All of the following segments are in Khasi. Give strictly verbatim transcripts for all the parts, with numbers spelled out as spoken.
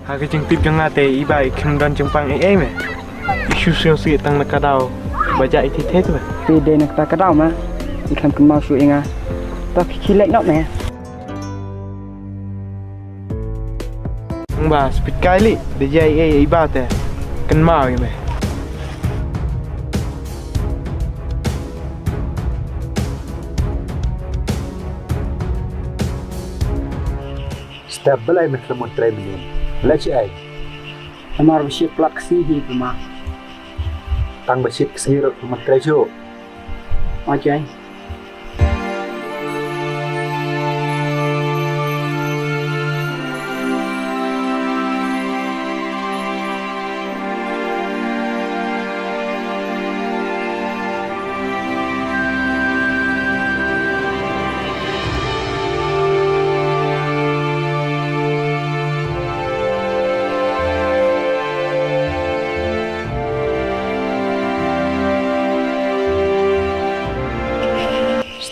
Ha ka jingtip jong nga te i Bah i khlem don jingpang ei ei me. I shu sngewsih tang na ka daw ba jah i thei thei te me. Te dei na kata ka daw ma i khlem kynmaw shuh ïa nga. To khie khie leit noh me. Nang ba spit kai li da jia ei ei i Bah te kynmaw ïa me. Step, balei me khlem wan trei mynnin? Leh shi ei? Namar ba shit plat ka sngi hi ba ma. Tang ba shit ka sngi ruh khlem wan trei shuh. Oi jai.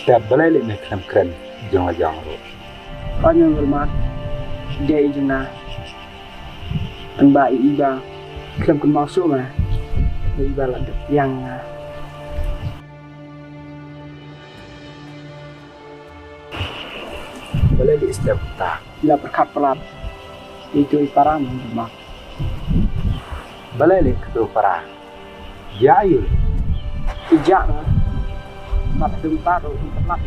Step, balei leh me khlem kren jong la jong ruh? Oi ngan wer ma. Dei jong nga. Tang ba i Bah khlem kynmaw shuh ma. I Bah la dep ïa nga. Balei leh Step ta? La pyrkhat palat. Itu i para ngan wer ma. Balei leh katu para? Ïa ïa. Ïa na. Mat dum ta ruh ym pynlap.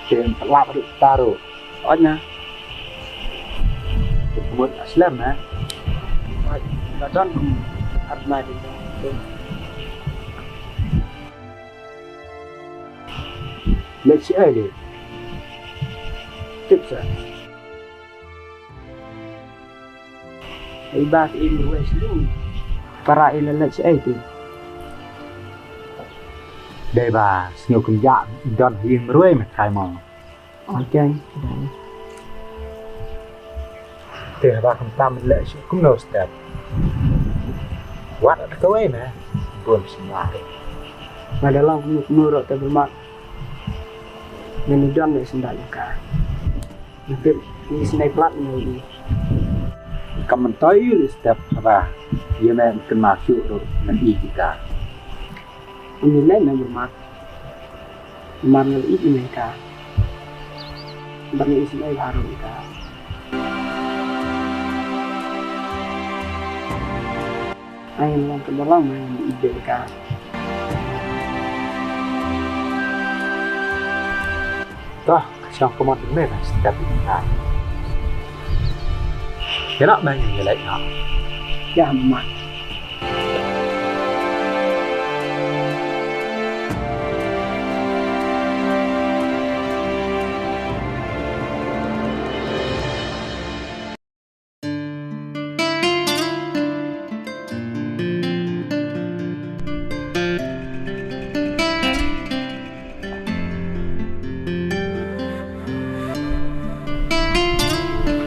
Te ym pynlap ruh ta ruh. Ot na. Te pynmut slem na. Ot na don kum ar na di. Leh shi ei leh. Tip sa. Ei ba ki im ruai sini. Para i la leh shi ei ti. Dei ba sngew kumjuh don hi im ruai me kai mo. Ok. Te ba kam tam leh shi kumno Step. Wat at kawei me. Bun sima. Ma da long kumno kumno ruh te bermat. Ngan i don me sendal ka. Ngan pep i sendal plat me i. Kam mentoi yu li Step ba. Ye me kena shu ruh ngan i kita. Ini le me bermat. Mar ngan i ini ka. Bang i sendal baru ka. Ai long ka dalang ma i jel ka. Toh, ka shong ka mon me ba Step i ka. Kena ma ngi lek na. Ya ma.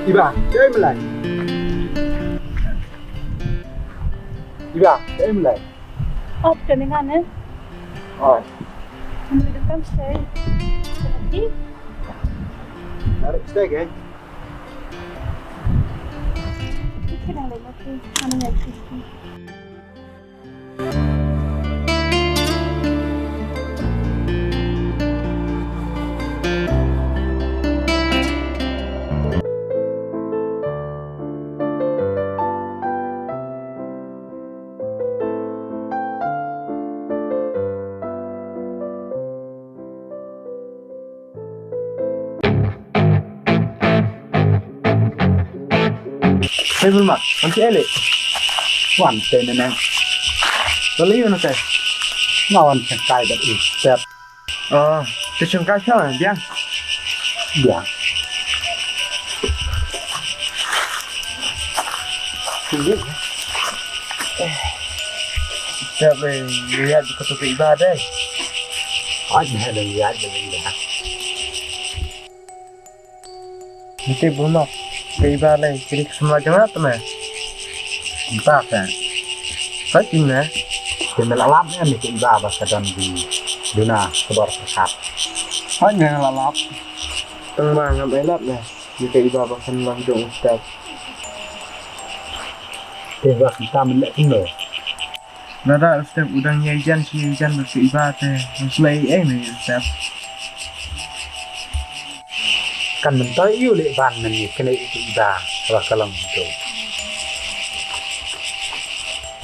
Iba, cei melai? Iba, cei melai? Oh, kami ngane. Oh. Kami dekat saya. Tapi. Tarik steak, eh? Hei Bulma, wan ti ele. Wan te ne nang. Lali wan te. Nga wan shangkai dat i step. Oh, te shangkai sa biang. Biang. Sini. Step le, lihat ka tu ke ibadah. Ai ne le lihat le ibadah. Nte Bulma, ka iba lei, kiri ka samla jong nga te me. Nta ka. Ka tin me. Te me la lap ne me ka iba ba ka don di duna ka bor ka kap. Hoi me la lap. Tang ma ngam ai lap me. Me ka iba ba kan long jong u step. Te ba kumta men leh kumno? Lada u Step u dang ïai jan shi ïai jan bad ka Iba te, ngam sngewleh ei ei me u Step. Kan myntoi ïa u leh ban men ïa kane ïa ka Iba, ba ka long kumto.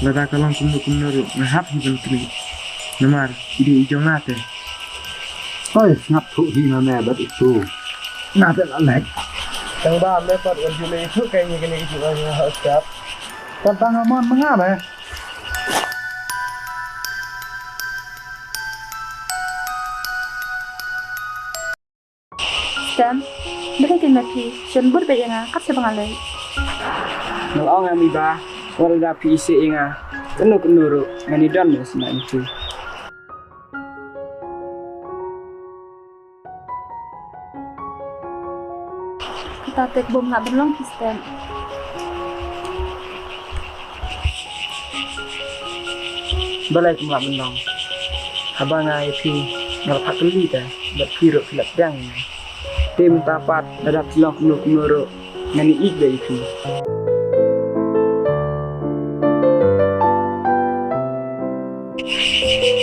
Lada ka long kumno kumno ruh nga hap hi ban knieh. Namar i dei i jong nga te. Oi, sngap thuh hi ma me bad i tu. Nga te la leh. Tang ba me pat wan ju leh i tu kai ni kane i tu nga ha Step. Tang tang amon ma nga me. Stem, balei te ma phi shu bud beit ïa nga kat shaba nga leit? Nga la ong ïa me ba wat lada phi isih ïa nga, kano kano ruh ngan ïadon me sha ïing phi. Kata te bym lah ban long phi Stem. Balei kum lah ban long? Haba nga ïa phi nga la phah kylli te bad phi ruh phi la pdiang ïa nga. Te mynta pat lada phi long kumno kumno ruh ngan ïeit bha ïa phi.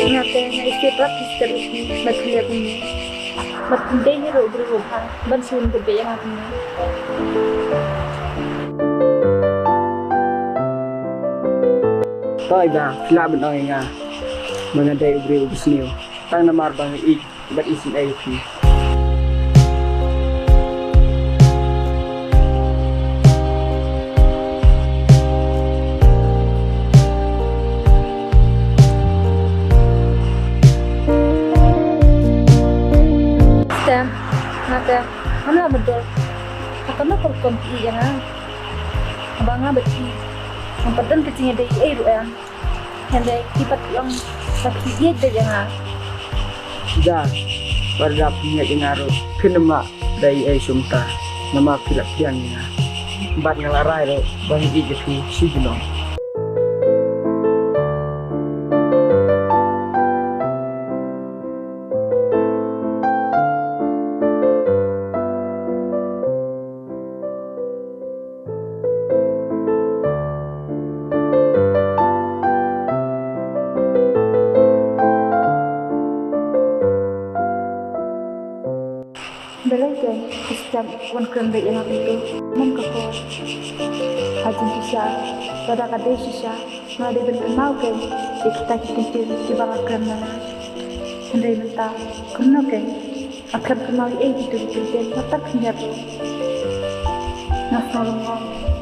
Nga te nga isih pat phi Stem ïa phi bad phi leh kumne. Bad ym dei hi ruh u briew u bha ban shu bud beit ïa nga kumne. To Iba, phi lah ban ong ïa nga ba nga dei u briew u basniew tang namar ba nga ïeit bad isynei ïa phi. Stem, nga te ngam lah ban dur. Ha kano ka rukom phi ïeit ïa nga? Haba nga bad phi ngam pat don ka jingïadei ei ruh em. Hynrei phi pat ong ba phi ïeit beit ïa nga. Da, wat lada phim ïeit ïa nga ruh phin ym lah da ei ei shuh mynta namar phi la pdiang ïa nga. Bad nga la rai ruh ba nga ïeit ïa phi shi junom. Balei te u Stem u wan kren beit ïa nga kumto? Mon ka por ha jingshisha, lada ka dei shisha nga dei ban kynmaw kein ïa kita ki ktien kiba nga kren na nga. Hynrei mynta kumno kein? Nga khlem kynmaw ei ei kito ki ktien, nga tang khyndiat ruh. Nga sngew lyngngoh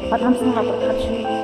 bad ngam sngew lah pyrkhat shuh.